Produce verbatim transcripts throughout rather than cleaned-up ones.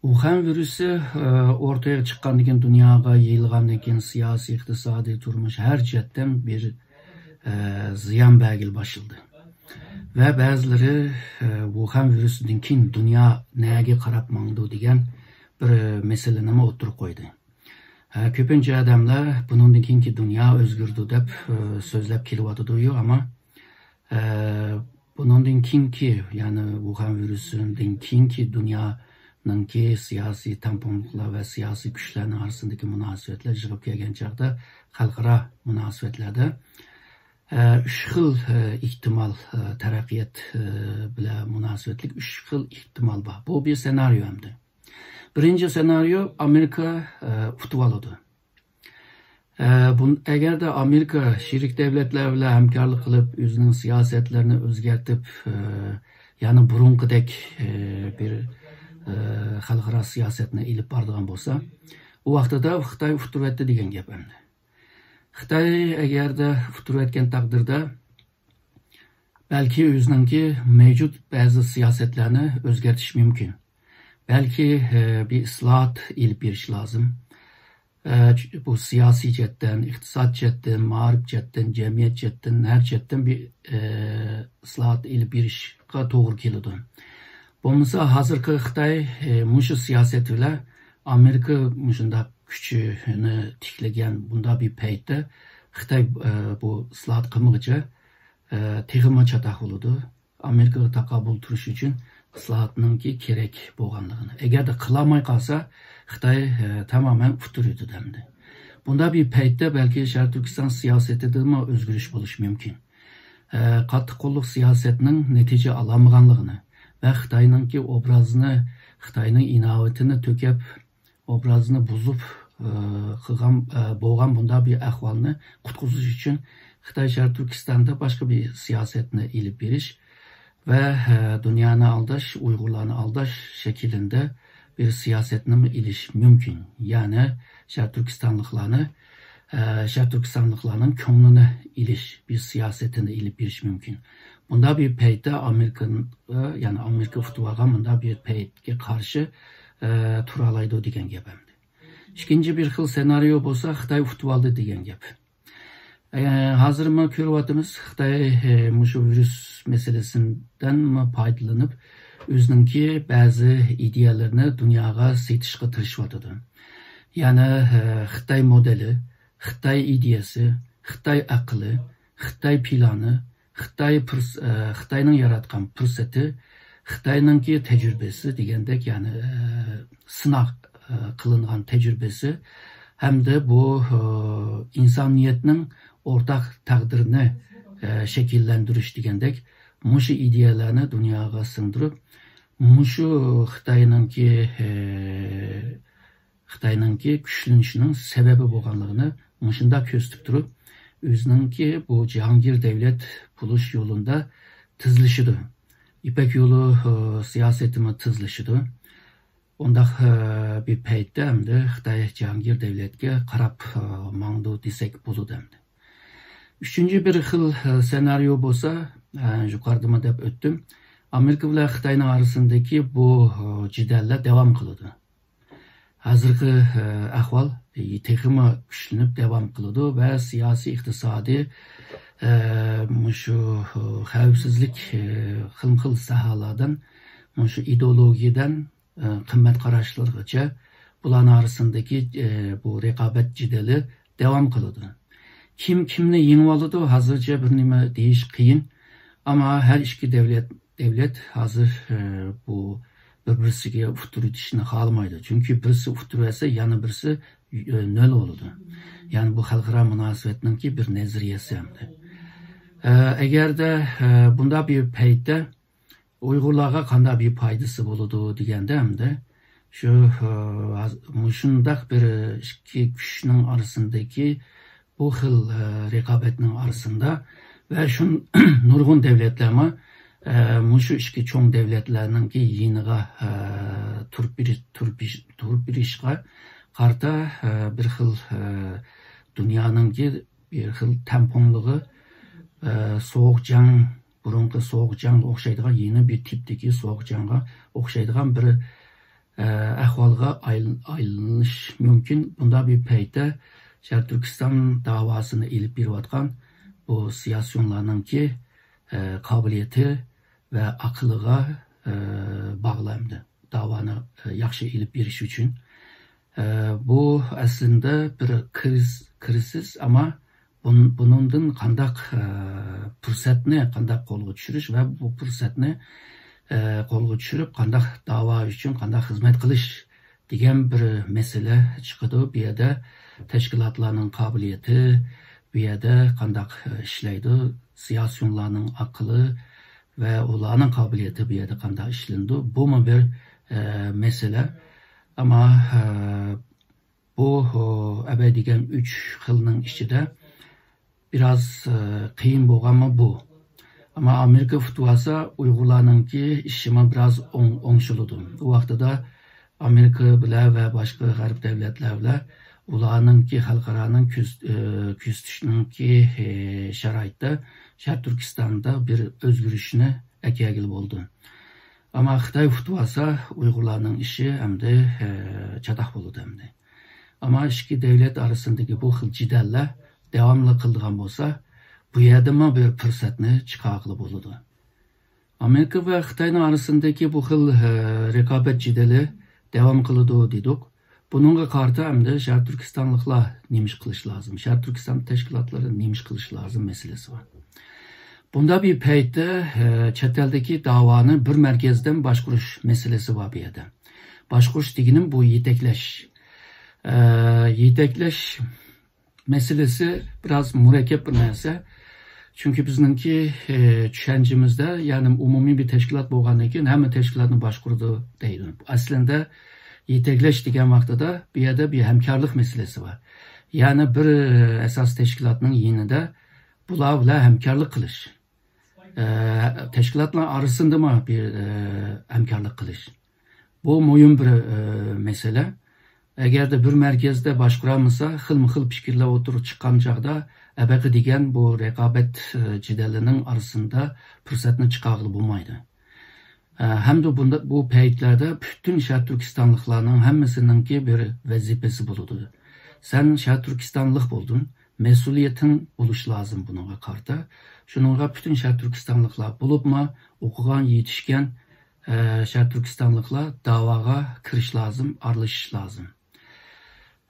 ۋۇخەن ۋىرۇسى، ئە، ئورتىغا چىققاندىن كېيىن، دۇنياغا يېيىلغاندىن كېيىن، سىياسىي، ئىقتىسادىي، تۇرمۇش ھەر جەھەتتىن بىر، ئە، زىيان بەرگىلى باشلىدى. ۋە بەزىلىرى، ئە، ۋۇخەن ۋىرۇسىدىن كېيىن دۇنيا نەگە قاراپ ماڭىدۇ دېگەن بىر مەسىلىنىمۇ ئوتتۇرىغا قويدى. ئە، كۆپىنچە ئادەملەر بۇنىڭدىن كېيىنكى دۇنيا ئۆزگىرىدۇ دەپ، ئە، سۆزلەپ كېلىۋاتىدۇ، ئەمما، ئە، بۇنىڭدىن كېيىنكى، يەنى ۋۇخەن ۋىرۇسىدىن كېيىنكى دۇنيانىڭكى سىياسىي تەڭپۇڭلۇقلار ۋە سىياسىي كۈچلەرنىڭ ئارىسىندىكى مۇناسىۋەتلەر يىغىپ كەلگەن چاغدا خەلقئارا مۇناسىۋەتلەردە، ئە، ئۈچ خىل، ئە، ئېھتىمال، ئە، تەرەققىيات، ئە، بىلەن مۇناسىۋەتلىك ئۈچ خىل ئېھتىمال بار. بۇ بىر سېنارىيو ئەمدى. بىرىنچى سېنارىيو، ئامېرىكا، ئە، ئۇتۇۋالىدۇ. ئە، بۇن-، ئەگەردە ئامېرىكا شېرىك دۆلەتلەر بىلەن ھەمكارلىق قىلىپ، ئۆزىنىڭ سىياسەتلىرىنى ئۆزگەرتىپ، ئە، يەنە بۇرۇنقىدەك، ئە، بىر، ئە، خەلقئارا سىياسەتنى ئېلىپ بارىدىغان بولسا، ئۇ ۋاقتىدا خىتاي ئۇتتۇرۇۋەتتى دېگەن گەپ ئەمدى. خىتاي ئەگەردە ئۇتتۇرۇۋەتكەن تەقدىردە، بەلكى ئۆزىنىڭكى مەۋجۇت بەزى سىياسەتلەرنى ئۆزگەرتىشى مۇمكىن. بەلكى، ئە، بىر ئىسلاھات ئېلىپ بېرىشى لازىم. ئە، چۈ-، بۇ سىياسىي جەھەتتىن، ئىقتىساد جەھەتتىن، مائارىپ جەھەتتىن، جەمئىيەت جەھەتتىن، ھەر جەھەتتىن بىر، ئە، ئىسلاھات ئېلىپ بېرىشقا توغرا كېلىدۇ. بولمىسا ھازىرقى خىتاي، ئە، مۇشۇ سىياسەت بىلەن ئامېرىكا مۇشۇنداق كۈچىنى تىكلىگەن بۇنداق بىر پەيتتە خىتاي، ئە، بۇ ئىسلاھات قىلمىغۇچە، ئە، تېخىمۇ چاتاق بولىدۇ. ئامېرىكىغا تاقابىل تۇرۇش ئۈچۈن ئىسلاھاتنىڭكى كېرەك بولغانلىقىنى. ئەگەردە قىلالماي قالسا، خىتاي، ئە، تامامەن ئۇتتۇرىدۇ دەمدى. بۇنداق بىر پەيتتە بەلكى شەرقىي تۈركىستان سىياسىتىدىمۇ ئۆزگىرىش بولۇشى مۇمكىن. ئە، قاتتىق قوللۇق سىياسەتنىڭ نەتىجە ئالالمىغانلىقىنى ۋە خىتاينىڭكى ئوبرازىنى، خىتاينىڭ ئىناۋىتىنى تۆكۈپ، ئوبرازىنى بۇزۇپ، ئە، قىلغان، ئە، بولغان بۇنداق بىر ئەھۋالنى قۇتقۇزۇش ئۈچۈن خىتاي شەرقىي تۈركىستاندا باشقا بىر سىياسەتنى ئېلىپ بېرىش ۋە، ئە، دۇنيانى ئالداش، ئۇيغۇرلارنى ئالداش شەكلىدە بىر سىياسەتنىمۇ ئېلىش مۇمكىن. يەنى شەرقىي تۈركىستانلىقلارنى، ئە، شەرقىي تۈركىستانلىقلارنىڭ كۆڭلىنى ئېلىش بىر سىياسەتىنى ئېلىپ بېرىش مۇمكىن. بۇنداق بىر پەيتتە ئامېرىكا، ئە، يەنى ئامېرىكا ئۇتۇۋالغان بۇنداق بىر پەيتكە قارشى، ئە، تۇرالايدۇ دېگەن گەپ ئەمدى. ئىككىنچى بىر خىل سېنارىيو بولسا خىتاي ئۇتۇۋالدى دېگەن گەپ. ئە، ھازىرمۇ كۆرۈۋاتىمىز، خىتاي، ئە، مۇشۇ ۋىرۇس مەسىلىسىدىن پايدىلىنىپ، ئۆزىنىڭكى بەزى ئىدىيەلىرىنى دۇنياغا سېتىشقا تىرىشىۋاتىدۇ. يەنى، ئە، خىتاي مودېلى، خىتاي ئىدىيەسى، خىتاي ئەقلى، خىتاي پىلانى، خىتاي پۇرس-، ئە، خىتاينىڭ ياراتقان پۇرسىتى، خىتاينىڭكى تەجرىبىسى دېگەندەك، يەنى، ئە، سىناق، ئە، قىلىنغان تەجرىبىسى ھەمدە بۇ، ئە، ئىنسانىيەتنىڭ ئورتاق تەقدىرىنى، ئە، شەكىللەندۈرۈش دېگەندەك، مۇشۇ ئىدىيەلەرنى دۇنياغا سىڭدۈرۈپ، مۇشۇ خىتاينىڭكى، ئە، خىتاينىڭكى كۈچلىنىشىنىڭ سەۋەبى بولغانلىقىنى مۇشۇنداق كۆرسىتىپ تۇرۇپ، ئۆزىنىڭكى بۇ جاھانگىر دەۋلەت بولۇش يولىدا تېزلىشىدۇ. يىپەك يولى، ئى، سىياسىتىمۇ تېزلىشىدۇ. ئۇنداق، ئى، بىر پەيتتە ئەمدى خىتاي جاھانگىر دەۋلەتكە قاراپ، ئى، ماڭىدۇ دېسەك بولىدۇ ئەمدى. ئۈچىنچى بىر خىل، ئى، سېنارىيو بولسا، ئى، يۇقىرىدىمۇ دەپ ئۆتتۈم. ئامېرىكا بىلەن خىتاينىڭ ئارىسىندىكى بۇ، ئى، جېدەللەر داۋام قىلىدۇ. ھازىرقى، ئە، ئەھۋال، ئى، تېخىمۇ كۈچلىنىپ داۋام قىلىدۇ ۋە سىياسىي، ئىقتىسادىي، ئە، مۇشۇ، ئە، خەۋپسىزلىك، ئە، خىلمۇ خىل ساھەلەردىن، مۇشۇ ئىدېئولوگىيەدىن، ئە، قىممەت قاراشلىرىغىچە بۇلارنىڭ ئارىسىندىكى، ئە، بۇ رىقابەت جېدىلى داۋام قىلىدۇ. كىم كىمنى يېڭىۋالىدۇ، ھازىرچە بىر نېمە دېيىش قىيىن. ئەمما ھەر ئىككى دەۋلەت، دەۋلەت ھازىر، ئە، بۇ بىر-بىرسىگە ئۇتتۇرۇۋېتىشنى خالىمايدۇ. چۈنكى بىرسى ئۇتتۇرۇۋەتسە، يەنە بىرسى، ئە، نۆل بولىدۇ. يەنى بۇ خەلقئارا مۇناسىۋەتنىڭكى بىر نەزەرىيەسى ئەمدى. ئە، ئەگەردە، ئە، بۇنداق بىر پەيتتە ئۇيغۇرلارغا قانداق بىر پايدىسى بولىدۇ دېگەندە، ئەمدى شۇ، ئە، ھاز-، مۇشۇنداق بىر ئىككى كۈچنىڭ ئارىسىندىكى بۇ خىل، ئە، رىقابەتنىڭ ئارىسىندا ۋە شۇ نۇرغۇن دەۋلەتلەرمۇ، ئە، مۇشۇ ئىككى چوڭ دەۋلەتلەرنىڭكى يېنىغا، ئە، تۇرۇپ بېرىش، تۇرۇپ بېرىش، تۇرۇپ بېرىشقا قارىتا، ئە، بىر خىل، ئە، دۇنيانىڭكى بىر خىل تەڭپۇڭلۇقى، ئە، سوغۇق جەڭ، بۇرۇنقى سوغۇق جەڭگە ئوخشايدىغان، يېڭى بىر تىپتىكى سوغۇق جەڭگە ئوخشايدىغان بىر، ئە، ئەھۋالغا ئايل-، ئايلىنىش مۇمكىن. بۇنداق بىر پەيتتە شەرقىي تۈركىستان داۋاسىنى ئېلىپ بېرىۋاتقان بۇ سىياسىيونلارنىڭكى، ئە، قابىلىيىتى ۋە ئەقلىغا، ئە، باغلىق ئەمدى داۋانى، ئە، ياخشى ئېلىپ بېرىش ئۈچۈن. ئە، بۇ ئەسلىندە بىر كىرىز-، كىرىزىس، ئەمما بۇن-، بۇنىڭدىن قانداق، ئە، پۇرسەتنى قانداق قولغا چۈشۈرۈش ۋە بۇ پۇرسەتنى، ئە، قولغا چۈشۈرۈپ قانداق داۋا ئۈچۈن قانداق خىزمەت قىلىش دېگەن بىر مەسىلە چىقىدۇ. بۇ يەردە تەشكىلاتلارنىڭ قابىلىيىتى، بۇ يەردە قانداق، ئە، ئىشلەيدۇ، سىياسىيونلارنىڭ ئەقلى ۋە ئۇلارنىڭ قابىلىيىتى بۇ يەردە قانداق ئىشلىنىدۇ، بۇمۇ بىر، ئە، مەسىلە. ئەمما، ئە، بۇ، ئە، ئەبەي دېگەن ئۈچ خىلنىڭ ئىچىدە بىراز، ئە، قىيىن بولغانمۇ بۇ. ئەمما ئامېرىكا ئۇتۇۋالسا، ئۇيغۇرلارنىڭكى ئىشىمۇ بىراز ئوڭ-، ئوڭشىلىدۇ. ئۇ ۋاقتىدا ئامېرىكا بىلەن ۋە باشقا غەرب دەۋلەتلەر بىلەن ئۇلارنىڭكى خەلقئارانىڭ كۆز-، ئە، كۆزىتىشىنىڭكى، ئە، شارائىتىدا شەرقىي تۈركىستاندا بىر ئۆزگىرىشنى ئەكەلگىلى بولىدۇ. ئەمما خىتاي ئۇتۇۋالسا، ئۇيغۇرلارنىڭ ئىشى ئەمدى، ئە، چاتاق بولىدۇ ئەمدى. ئەمما ئىككى دەۋلەت ئارىسىندىكى بۇ خىل جېدەللەر داۋاملىق قىلىدىغان بولسا، بۇ يەردىنمۇ بىر پۇرسەتنى چىقارغىلى بولىدۇ. ئامېرىكا ۋە خىتاينىڭ ئارىسىندىكى بۇ خىل، ئە، رىقابەت جېدىلى داۋام قىلىدۇ دېدۇق. بۇنىڭغا قارىتا ئەمدى شەرقىي تۈركىستانلىقلار نېمە ئىش قىلىش لازىم، شەرقىي تۈركىستان تەشكىلاتلىرى نېمە ئىش قىلىش لازىم مەسىلىسى بار. بۇنداق بىر پەيتتە، ئە، چەت ئەلدىكى داۋانى بىر مەركەزدىن باشقۇرۇش مەسىلىسى بار بۇ يەردە. باشقۇرۇش دېگىنىم بۇ يېتەكلەش. ئە، يېتەكلەش مەسىلىسى بىراز مۇرەككەپ بىر نەرسە. چۈنكى بىزنىڭكى، ئە، چۈشەنچىمىزدە، يەنى ئومۇمىي بىر تەشكىلات بولغاندىن كېيىن ھەممە تەشكىلاتنى باشقۇرىدۇ دەيدۇ. ئەسلىندە يېتەكلەش دېگەن ۋاقتىدا بۇ يەردە بىر ھەمكارلىق مەسىلىسى بار. يەنى بىر، ئە، ئاساسىي تەشكىلاتنىڭ يېنىدا بۇلار بىلەن ھەمكارلىق قىلىش. ئە، تەشكىلاتلار ئارىسىندىمۇ بىر، ئە، ھەمكارلىق قىلىش. بۇ مۇھىم بىر، ئە، مەسىلە. ئەگەردە بىر مەركەزدە باشقۇرالمىسا، خىلمۇ خىل پىكىرلەر ئوتتۇرىغا چىققان چاغدا، ئەبەقە دېگەن بۇ رىقابەت، ئە، جېدەللىرىنىڭ ئارىسىدا پۇرسەتنى چىقارغىلى بولمايدۇ. ئە، ھەمدە بۇندا، بۇ پەيتلەردە پۈتۈن شەرقىي تۈركىستانلىقلارنىڭ ھەممىسىنىڭكى بىر ۋەزىپىسى بولىدۇ. سەن شەرقىي تۈركىستانلىق بولدۇڭ، مەسئۇلىيىتىڭ بولۇشى لازىم بۇنىڭغا قارىتا. شۇنىڭغا پۈتۈن شەرقىي تۈركىستانلىقلار بولۇپمۇ ئوقۇغان، يېتىشكەن، ئە، شەرقىي تۈركىستانلىقلار داۋاغا كىرىش لازىم، ئارىلىشىش لازىم.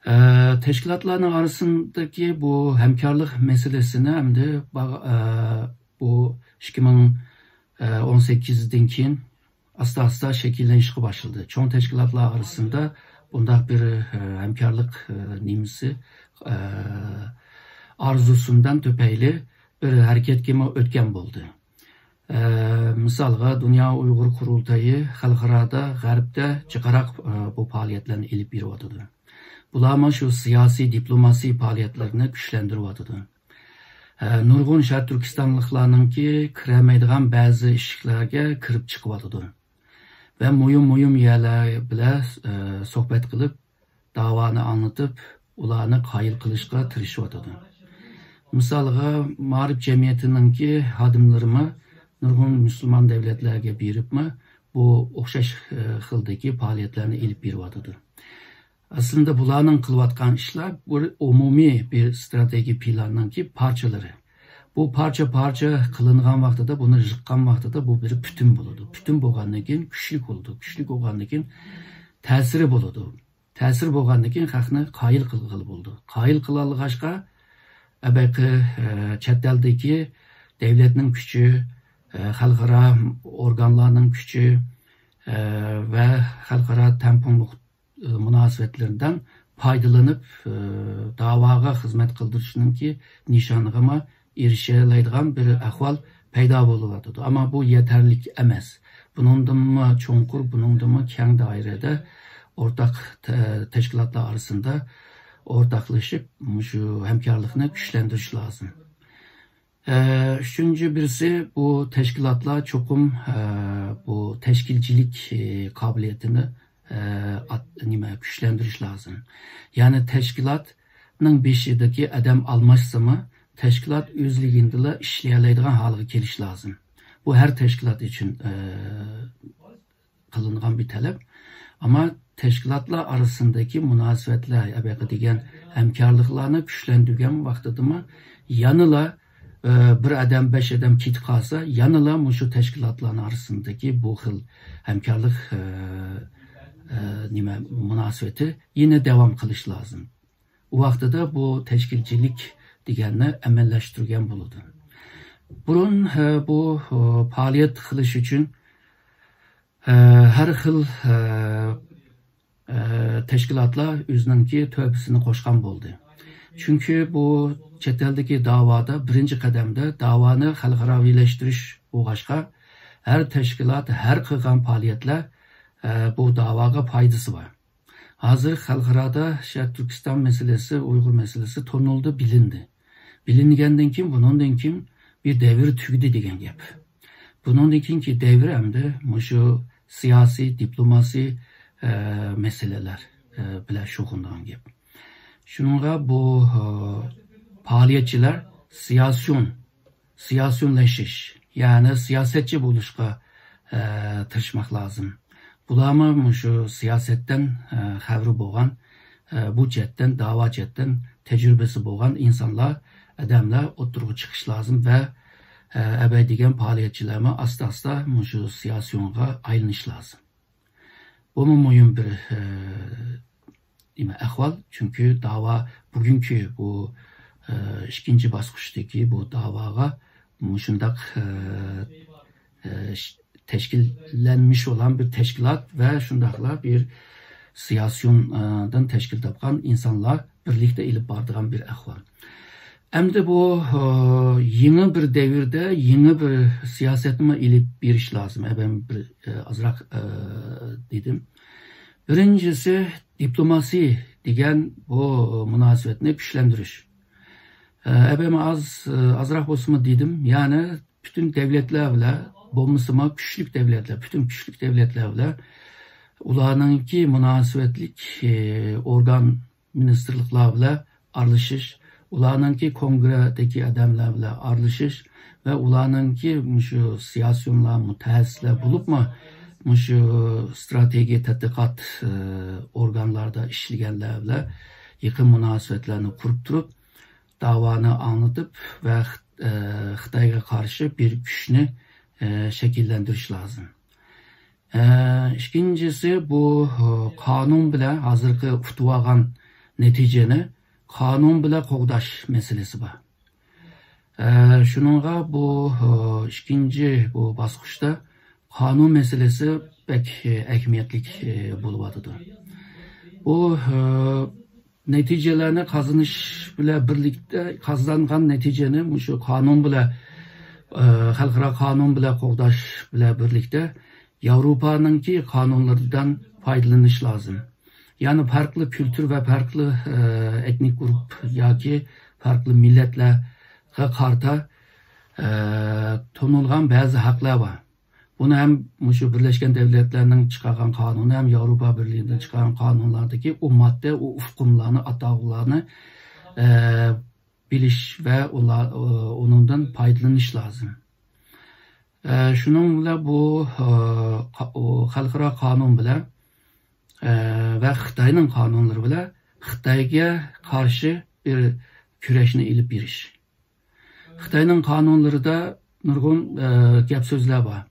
ئە، تەشكىلاتلارنىڭ ئارىسىندىكى بۇ ھەمكارلىق مەسىلىسىنى ئەمدى باغ-، ئە، بۇ ئىككى مىڭ ئون سەككىزدىن كېيىن ئاستا-ئاستا شەكىللىنىشكە باشلىدى. چوڭ تەشكىلاتلار ئارىسىدا بۇنداق بىر، ئە، ھەمكارلىق، ئە، نېمىسى، ئە، ئارزۇسىدىن تۈپەيلى بىر ھەرىكەتكىمۇ ئۆتكەن بولدى. ئە، مىسالغا، دۇنيا ئۇيغۇر قۇرۇلتىيى خەلقئارادا، غەربتە جىقراق، ئە، بۇ پائالىيەتلەرنى ئېلىپ بېرىۋاتىدۇ. بۇلارمۇ شۇ سىياسىي، دىپلوماسىي پائالىيەتلىرىنى كۈچلەندۈرۈۋاتىدۇ. ئە، نۇرغۇن شەرقىي تۈركىستانلىقلارنىڭكى كىرەلمەيدىغان بەزى ئىشىكلەرگە كىرىپ چىقىۋاتىدۇ ۋە مۇھىم، مۇھىم يەرلەر بىلەن، ئە، سۆھبەت قىلىپ، داۋانى ئاڭلىتىپ، ئۇلارنى قايىل قىلىشقا تىرىشىۋاتىدۇ. مىسالغا، مائارىپ جەمئىيىتىنىڭكى خادىملىرىمۇ نۇرغۇن مۇسۇلمان دەۋلەتلەرگە بېرىپمۇ بۇ ئوخشاش، ئە، خىلدىكى پائالىيەتلەرنى ئېلىپ بېرىۋاتىدۇ. ئەسلىندە بۇلارنىڭ قىلىۋاتقان ئىشلار بىر ئومۇمىي بىر ئىستراتېگىيە پىلاننىڭكى پارچىلىرى. بۇ پارچە-پارچە قىلىنغان ۋاقتىدا، بۇنى يىغقان ۋاقتىدا بۇ بىر پۈتۈن بولىدۇ. پۈتۈن بولغاندىن كېيىن كۈچلۈك بولىدۇ. كۈچلۈك بولغاندىن كېيىن تەسىرى بولىدۇ. تەسىرى بولغاندىن كېيىن خەقنى قايىل قىلغىلى بولىدۇ. قايىل قىلالىغاچقا، ئەبەقى، ئە، چەت ئەلدىكى دەۋلەتنىڭ كۈچى، ئە، خەلقئارا ئورگانلارنىڭ كۈچى، ئە، ۋە خەلقئارا تەڭپۇڭلۇق، ئە، مۇناسىۋەتلىرىدىن پايدىلىنىپ، ئە، داۋاغا خىزمەت قىلدۇرۇشنىڭكى نىشانىغىمۇ ئېرىشەلەيدىغان بىر ئەھۋال پەيدا بولۇۋاتىدۇ. ئەمما بۇ يېتەرلىك ئەمەس. بۇنىڭدىنمۇ چوڭقۇر، بۇنىڭدىنمۇ كەڭ دائىرىدە ئورتاق تە-، تەشكىلاتلار ئارىسىدا ئورتاقلىشىپ، مۇشۇ ھەمكارلىقنى كۈچلەندۈرۈش لازىم. ئە، ئۈچىنچى بىرسى، بۇ تەشكىلاتلار چوقۇم، ئە، بۇ تەشكىلچىلىك، ئە، قابىلىيىتىنى، ئە، ئات-، نېمە، كۈچلەندۈرۈش لازىم. يەنى تەشكىلاتنىڭ بېشىدىكى ئادەم ئالماشسىمۇ، تەشكىلات ئۆزلۈكىدىنلا ئىشلىيەلەيدىغان ھالغا كېلىش لازىم. بۇ ھەر تەشكىلات ئۈچۈن، ئە، قىلىنغان بىر تەلەپ. ئەمما تەشكىلاتلار ئارىسىندىكى مۇناسىۋەتلەر، ئەبەقە دېگەن ھەمكارلىقلارنى كۈچلەندۈرگەن ۋاقتىدىمۇ يەنىلا، ئە، بىر ئادەم، بەش ئادەم كېتىپ قالسا، يەنىلا مۇشۇ تەشكىلاتلارنىڭ ئارىسىندىكى بۇ خىل ھەمكارلىق، ئە، ئە، نېمە، مۇناسىۋىتى يەنە داۋام قىلىش لازىم. ئۇ ۋاقتىدا بۇ تەشكىلچىلىك دېگەننى ئەمەلىيلەشتۈرگەن بولىدۇ. بۇرۇن، ئە، بۇ، ئە، پائالىيەت قىلىش ئۈچۈن، ئە، ھەر خىل، ئە، ئە، تەشكىلاتلار ئۆزىنىڭكى تۆھپىسىنى قوشقان بولدى. چۈنكى بۇ چەت ئەلدىكى داۋادا بىرىنچى قەدەمدە داۋانى خەلقئاراۋىلەشتۈرۈش بولغاچقا، ھەر تەشكىلات، ھەر قىلغان پائالىيەتلەر، ئە، بۇ داۋاغا پايدىسى بار. ھازىر خەلقئارادا شەرقىي تۈركىستان مەسىلىسى، ئۇيغۇر مەسىلىسى تونۇلدى، بىلىندى. بىلىنگەندىن كېيىن، بۇنىڭدىن كېيىن بىر دەۋر تۈگىدى دېگەن گەپ. بۇنىڭدىن كېيىنكى دەۋر ئەمدى مۇشۇ سىياسىي، دىپلوماسىي، ئە، مەسىلىلەر، ئە، بىلەن شۇغۇللىنىدىغان گەپ. شۇنىڭغا بۇ، ئە، پائالىيەتچىلەر سىياسىيون، سىياسىيونلىشىش، يەنى سىياسەتچى بولۇشقا، ئە، تىرىشماق لازىم. بۇلارمۇ مۇشۇ سىياسەتتىن، ئە، خەۋىرى بولغان، ئە، بۇ جەھەتتىن، داۋا جەھەتتىن تەجرىبىسى بولغان ئىنسانلار، ئادەملەر ئوتتۇرىغا چىقىش لازىم ۋە، ئە، ئەبەي دېگەن پائالىيەتچىلەرمۇ ئاستا-ئاستا مۇشۇ سىياسىيونغا ئايلىنىش لازىم. بۇمۇ مۇھىم بىر، ئە، نېمە، ئەھۋال. چۈنكى داۋا، بۈگۈنكى بۇ، ئە، ئىككىنچى باسقۇچتىكى بۇ داۋاغا مۇشۇنداق، ئە، ئە، ش-، تەشكىللەنمىش بولغان بىر تەشكىلات ۋە شۇنداقلا بىر سىياسىيوندىن تەشكىل تاپقان ئىنسانلار بىرلىكتە ئېلىپ بارىدىغان بىر ئەھۋال. ئەمدى بۇ، ئە، يېڭى بىر دەۋردە يېڭى بىر سىياسەتنىمۇ ئېلىپ بېرىش لازىم. ئەمدى بىر، ئە، ئازراق، ئە، دېدىم. بىرىنچىسى، دىپلوماسىي دېگەن بۇ مۇناسىۋەتنى كۈچلەندۈرۈش. ئە، ئەمدى ئاز، ئازراق بولسىمۇ دېدىم. يەنى پۈتۈن دەۋلەتلەر بىلەن، بولمىسىمۇ كۈچلۈك دەۋلەتلەر، پۈتۈن كۈچلۈك دەۋلەتلەر بىلەن ئۇلارنىڭكى مۇناسىۋەتلىك، ئە، ئورگان، مىنىستىرلىقلار بىلەن ئارىلىشىش، ئۇلارنىڭكى كونگرېدىكى ئادەملەر بىلەن ئارىلىشىش ۋە ئۇلارنىڭكى مۇشۇ سىياسىيونلار، مۇتەخەسسىسلەر بولۇپمۇ مۇشۇ ستراتېگىيە تەتقىقات، ئە، ئورگانلاردا ئىشلىگەنلەر بىلەن يېقىن مۇناسىۋەتلەرنى قۇرۇپ تۇرۇپ، داۋانى ئاڭلىتىپ ۋە خىت-، ئە، خىتايغا قارشى بىر كۈچنى، ئە، شەكىللەندۈرۈش لازىم. ئە، ئىككىنچىسى، بۇ، ئە، قانۇن بىلەن ھازىرقى ئۇتۇۋالغان نەتىجىنى قانۇن بىلەن قوغداش مەسىلىسى بار. ئە، شۇنىڭغا بۇ، ئە، ئىككىنچى بۇ باسقۇچتا قانۇن مەسىلىسى بەك، ئە، ئەھمىيەتلىك، ئە، بولۇۋاتىدۇ. بۇ، ئە، نەتىجىلەرنى قازىنىش بىلەن بىرلىكتە، قازانغان نەتىجىنى مۇشۇ قانۇن بىلەن، ئە، خەلقئارا قانۇن بىلەن قوغداش بىلەن بىرلىكتە، ياۋروپانىڭكى قانۇنلىرىدىن پايدىلىنىش لازىم. يەنى پەرقلىق كۈلتۈر ۋە پەرقلىق، ئە، ئېتنىك گۇرۇپ ياكى پەرقلىق مىللەتلەرگە قارىتا، ئە، تونۇلغان بەزى ھەقلەر بار. بۇنى ھەم مۇشۇ بىرلەشكەن دەۋلەتلەرنىڭ چىقارغان قانۇنى، ھەم ياۋروپا بىرلىكىدىن چىقارغان قانۇنلاردىكى ئۇ ماددە، ئۇ ئۇقۇملارنى، ئاتالغۇلارنى، ئە، بىلىش ۋە ئۇلار، ئۇنىڭدىن پايدىلىنىش لازىم. ئە، شۇنىڭ بىلەن بۇ، ئە، قا-، ئۇ خەلقئارا قانۇن بىلەن، ئە، ۋە خىتاينىڭ قانۇنلىرى بىلەن خىتايغا قارشى بىر كۈرەشنى ئېلىپ بېرىش. خىتاينىڭ قانۇنلىرىدا نۇرغۇن، ئە، گەپ سۆزلەر بار.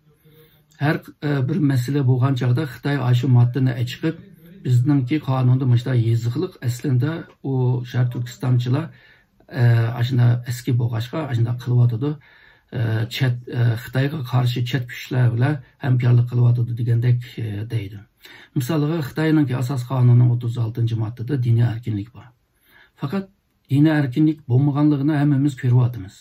ھەر، ئە، بىر مەسىلە بولغان چاغدا خىتاي ئاشۇ ماددىنى ئەچىقىپ، بىزنىڭكى قانۇندا مۇشۇنداق يېزىقلىق، ئەسلىندە ئۇ شەرقىي تۈركىستانچىلار، ئە، ئاشۇنداق ئەسكى بولغاچقا ئاشۇنداق قىلىۋاتىدۇ. ئە، چەت، ئە، خىتايغا قارشى چەت كۈچلەر بىلەن ھەمكارلىق قىلىۋاتىدۇ دېگەندەك، ئە، دەيدۇ. مىسالغا، خىتاينىڭكى ئاساسىي قانۇنىنىڭ ئوتتۇز ئالتىنچى ماددىدا دىنىي ئەركىنلىك بار. پەقەت دىنىي ئەركىنلىك بولمىغانلىقىنى ھەممىمىز كۆرۈۋاتىمىز.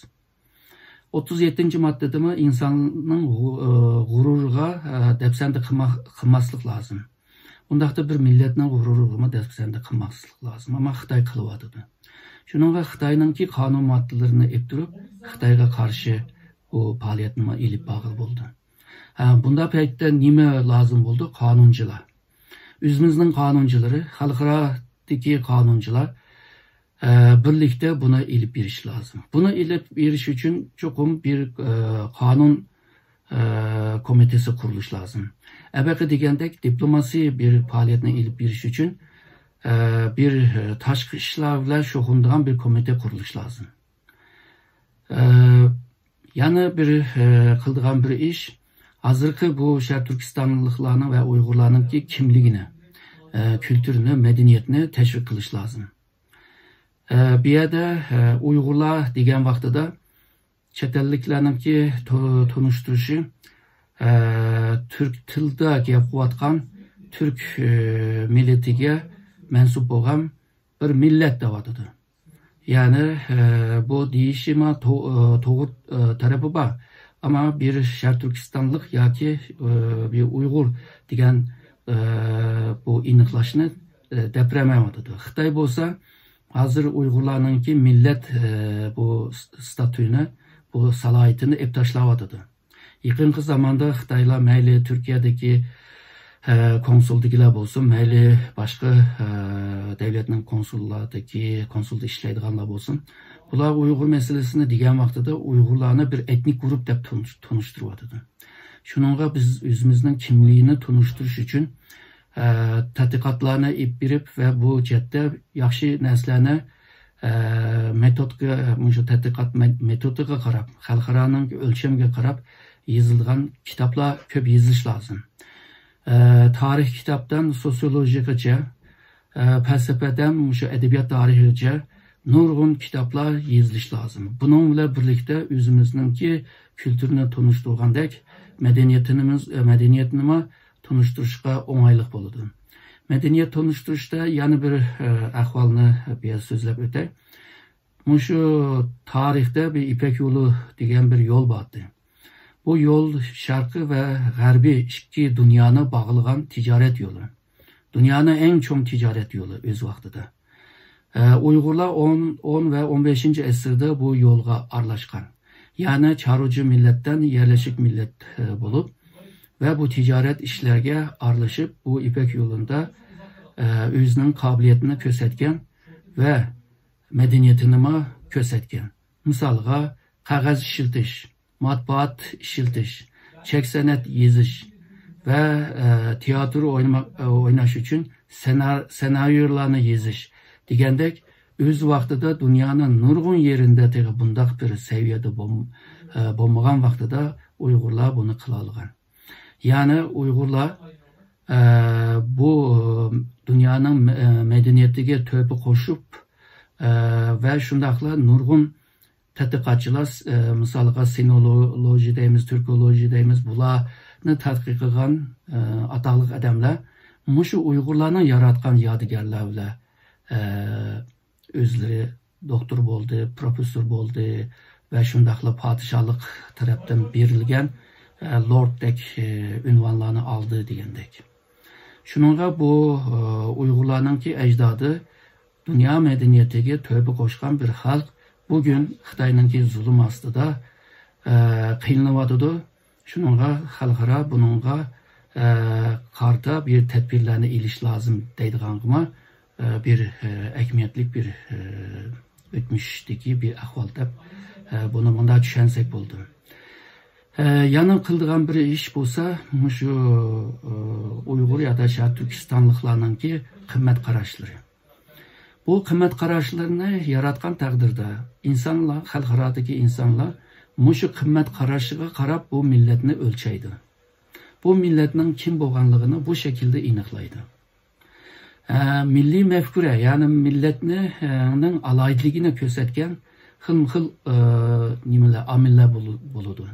ئوتتۇز يەتتىنچى ماددىدىمۇ ئىنساننىڭ غۇ-، ئە، غۇرۇرىغا، ئە، دەپسەندە قىلما-، قىلماسلىق لازىم. ئۇنداقتا بىر مىللەتنىڭ غۇرۇرىغىمۇ دەپسەندە قىلماسلىق لازىم. ئەمما خىتاي قىلىۋاتىدۇ. شۇنىڭغا خىتاينىڭكى قانۇن ماددىلىرىنى ئېلىپ تۇرۇپ، خىتايغا قارشى بۇ پائالىيەتنىمۇ ئېلىپ بارغىلى بولىدۇ. ھە، بۇنداق پەيتتە نېمە لازىم بولىدۇ؟ قانۇنچىلار. ئۆزىمىزنىڭ قانۇنچىلىرى، خەلقئارادىكى قانۇنچىلار، ئە، بىرلىكتە بۇنى ئېلىپ بېرىش لازىم. بۇنى ئېلىپ بېرىش ئۈچۈن چوقۇم بىر، ئە، قانۇن، ئە، كومىتېسى قۇرۇلۇشى لازىم. ئەبەقى دېگەندەك دىپلوماسىي بىر پائالىيەتنى ئېلىپ بېرىش ئۈچۈن، ئە، بىر، ئە، تاشقى ئىشلار بىلەن شۇغۇللىنىدىغان بىر كومىتېت قۇرۇلۇشى لازىم. ئە، يەنە بىر، ئە، قىلىدىغان بىر ئىش، ھازىرقى بۇ شەرقىي تۈركىستانلىقلارنىڭ ۋە ئۇيغۇرلارنىڭكى كىملىكىنى، ئە، كۈلتۈرىنى، مەدەنىيەتنى تەشۋىق قىلىش لازىم. ئە، بۇ يەردە، ئە، ئۇيغۇرلار دېگەن ۋاقتىدا چەت ئەللىكلەرنىڭكى تو-، تونۇشتۇرۇشى، ئە، تۈرك تىلىدا گەپ قىلىۋاتقان تۈرك، ئە، مىللىتىگە مەنسۇپ بولغان بىر مىللەت دەۋاتىدۇ. يەنى، ئە، بۇ دېيىشىمۇ تو-، ئە، توغرا، ئە، تەرىپى بار. ئەمما بىر شەرقىي تۈركىستانلىق ياكى، ئە، بىر ئۇيغۇر دېگەن، ئە، بۇ ئېنىقلاشنى، ئە، دەپ بەرمەيۋاتىدۇ. خىتاي بولسا ھازىر ئۇيغۇرلارنىڭكى مىللەت، ئە، بۇ س-، ستاتۇسىنى، بۇ سالاھىيىتىنى ئېلىپ تاشلاۋاتىدۇ. يېقىنقى زاماندا خىتايلار مەيلى تۈركىيەدىكى، ئە، كونسۇلدىكىلەر بولسۇن، مەيلى باشقا، ئە، دەۋلەتنىڭ كونسۇللاردىكى، كونسۇلدا ئىشلەيدىغانلار بولسۇن، بۇلار ئۇيغۇر مەسىلىسىنى دېگەن ۋاقتىدا ئۇيغۇرلارنى بىر ئېتنىك گۇرۇپ دەپ تونۇش-، تونۇشتۇرۇۋاتىدۇ. شۇنىڭغا بىز ئۆزىمىزنىڭ كىملىكىنى تونۇشتۇرۇش ئۈچۈن، ئە، تەتقىقاتلارنى ئېلىپ بېرىپ ۋە بۇ جەھەتتە ياخشى نەرسىلەرنى، ئە، مېتودقا، مۇشۇ تەتقىقات مە-، مېتودىغا قاراپ، خەلقئارانىڭ ئۆلچەمگە قاراپ يېزىلغان كىتابلار كۆپ يېزىلىشى لازىم. ئە، تارىخ كىتابتىن سوسىيولوگىيەگىچە، ئە، پەلسەپىدىن مۇشۇ ئەدەبىيات تارىخىغىچە نۇرغۇن كىتابلار يېزىلىشى لازىم. بۇنىڭ بىلەن بىرلىكتە ئۆزىمىزنىڭكى كۈلتۈرىنى تونۇشتۇرغاندەك، مەدەنىيىتىمىز، ئە، مەدەنىيەتنىمۇ تونۇشتۇرۇشقا ئوڭايلىق بولىدۇ. مەدەنىيەت تونۇشتۇرۇشتا يەنە بىر، ئە، ئەھۋالنى بىر سۆزلەپ ئۆتەي. مۇشۇ تارىختا بىر يىپەك يولى دېگەن بىر يول بار ئىدى. بۇ يول شەرقىي ۋە غەربىي ئىككى دۇنيانى باغلىغان تىجارەت يولى. دۇنيانىڭ ئەڭ چوڭ تىجارەت يولى ئۆز ۋاقتىدا. ئە، ئۇيغۇرلار ئون، ئون ۋە ئون بەشىنچى ئەسىردە بۇ يولغا ئارىلاشقان. يەنى چارۋىچى مىللەتتىن يەرلىشىك مىللەت، ئە، بولۇپ ۋە بۇ تىجارەت ئىشلارغا ئارىلىشىپ، بۇ يىپەك يولىدا، ئە، ئۆزىنىڭ قابىلىيىتىنى كۆرسەتكەن ۋە مەدەنىيىتىنىمۇ كۆرسەتكەن. مىسالغا، قەغەز ئىشلىتىش، ماتبۇئات ئىشلىتىش، چەك سەنئەت يېزىش ۋە، ئە، تىياتىر ئوينىماق، ئە، ئويناش ئۈچۈن سېنا-، سېنارىيولارنى يېزىش دېگەندەك، ئۆز ۋاقتىدا دۇنيانىڭ نۇرغۇن يېرىندە تېخى بۇنداق بىر سەۋىيەدە بولم-، ئە، بولمىغان ۋاقتىدا ئۇيغۇرلار بۇنى قىلالىغان. يەنى ئۇيغۇرلار، ئە، بۇ دۇنيانىڭ مە-، مەدەنىيىتىگە تۆھپە قوشۇپ، ئە، ۋە شۇنداقلا نۇرغۇن تەتقىقاتچىلار، ئە، مىسالغا سىنولوژى دەيمىز، تۈركولوژى دەيمىز، بۇلارنى تەتقىق قىلغان، ئە، ئاتاقلىق ئادەملەر مۇشۇ ئۇيغۇرلارنىڭ ياراتقان يادىكارلار بىلەن، ئە، ئۆزلىرى دوكتور بولدى، پروفېسسور بولدى ۋە شۇنداقلا پادىشاھلىق تەرەپتىن بېرىلگەن، ئە، لوردتەك، ئە، ئۇنۋانلارنى ئالدى دېگەندەك. شۇنىڭغا بۇ، ئە، ئۇيغۇرلارنىڭكى ئەجدادى دۇنيا مەدەنىيىتىگە تۆھپە قوشقان بىر خەلق بۈگۈن خىتاينىڭكى زۇلۇم ئاستىدا، ئە، قىينىلىۋاتىدۇ. شۇنىڭغا خەلقئارا بۇنىڭغا، ئە، قارىتا بىر تەدبىرلەرنى ئېلىش لازىم دەيدىغانغىمۇ، ئە، بىر، ئە، ئەھمىيەتلىك بىر، ئە، ئۆتمۈشتىكى بىر ئەھۋال دەپ، ئە، بۇنى مۇنداق چۈشەنسەك بولىدۇ. ئە، يەنە قىلىدىغان بىر ئىش بولسا، مۇشۇ، ئە، ئۇيغۇر يا دا شەرقىي تۈركىستانلىقلارنىڭكى قىممەت قاراشلىرى. بۇ قىممەت قاراشلىرىنى ياراتقان تەقدىردە، ئىنسانلار، خەلقئارادىكى ئىنسانلار مۇشۇ قىممەت قاراشىغا قاراپ بۇ مىللەتنى ئۆلچەيدۇ. بۇ مىللەتنىڭ كىم بولغانلىقىنى بۇ شەكىلدە ئېنىقلايدۇ. ئە، مىللىي مەپكۇرە، يەنى مىللەتنى، ئە، نىڭ ئالاھىدىلىكىنى كۆرسەتكەن خىلمۇ خىل، ئە، نېمىلەر، ئامىللار بولۇ-، بولىدۇ.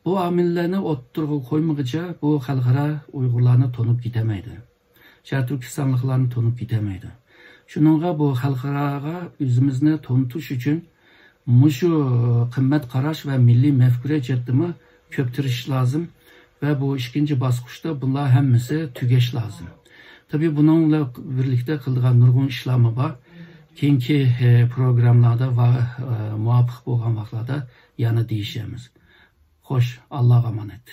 بۇ ئامىللارنى ئوتتۇرىغا قويمىغىچە بۇ خەلقئارا ئۇيغۇرلارنى تونۇپ كېتەلمەيدۇ. شەرقىي تۈركىستانلىقلارنى تونۇپ كېتەلمەيدۇ. شۇنىڭغا بۇ خەلقئاراغا ئۆزىمىزنى تونۇتۇش ئۈچۈن مۇشۇ قىممەت قاراش ۋە مىللىي مەپكۇرە جەھەتتىمۇ كۆپ تىرىشىش لازىم ۋە بۇ ئىككىنچى باسقۇچتا بۇلار ھەممىسى تۈگەش لازىم. تەبىئىي، بۇنىڭ بىلەن بىرلىكتە قىلىدىغان نۇرغۇن ئىشلارمۇ بار. كېيىنكى، ئە، پروگراممىلاردا ۋە، ئە، مۇۋاپىق بولغان ۋاقىتلاردا يەنە دېيىشەرمىز. خوش، ئاللاغا ئامانەت.